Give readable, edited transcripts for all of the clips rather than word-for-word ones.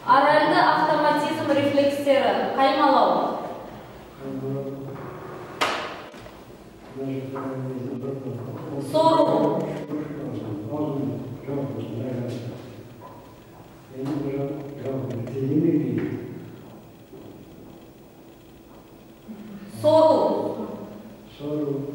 Оральды автоматизм рефлекстері. Қаймалау. Сору. Сору. Сору.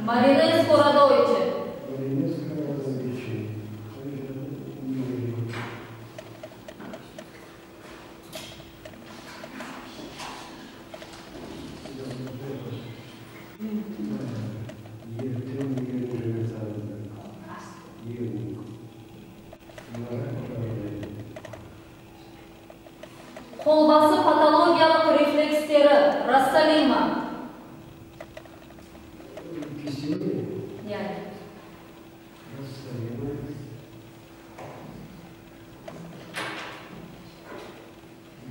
Маринеско Радовичи. Қолбасы патологиялық рефлекстері. Рассалима.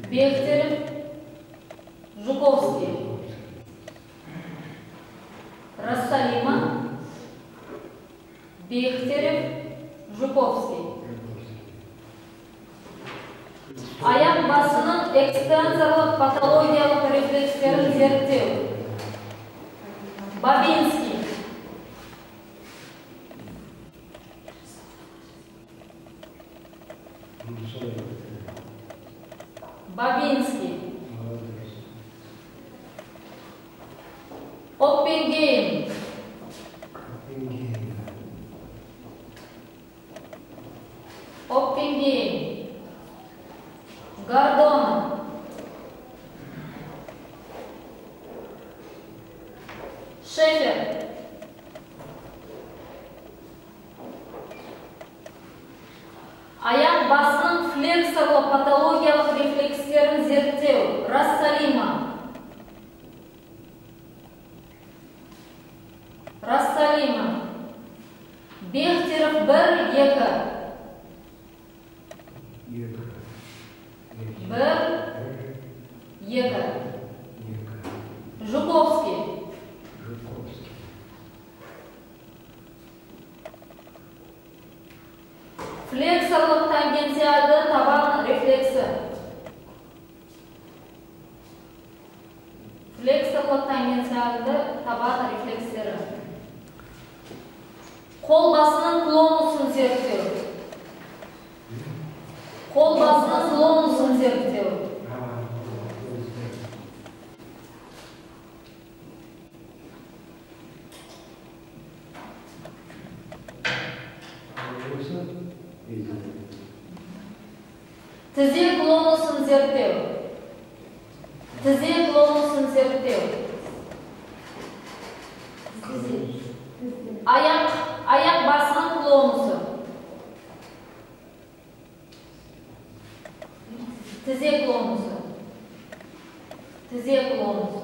Бехтерев, Жуковский. Рассалима, Бехтерев, Жуковский. Аяқ басының экстензорлық патологиялық рефлекстерін зерттеу. Бабинский. Бабинский. Оппенгейм. Оппенгейм. Гордона. Шефер. Аяқ басының флексорлы патологиялық рефлекстерін зерттеу. Рассалима. Рассалима. Бехтерев 1, 2. 1, 2. Жуковский. Флексорлық тангенциалды табан рефлексі. Флексорлық тангенциалды табан рефлекстері. Қол басының клонусын зерттеу. Қол басының клонусын зерттеу. Тізе клонусын зерттеу. Тізе клонусын зерттеу. Аяқ басының клонусы. Тізе клонусы. Тізе клонусы.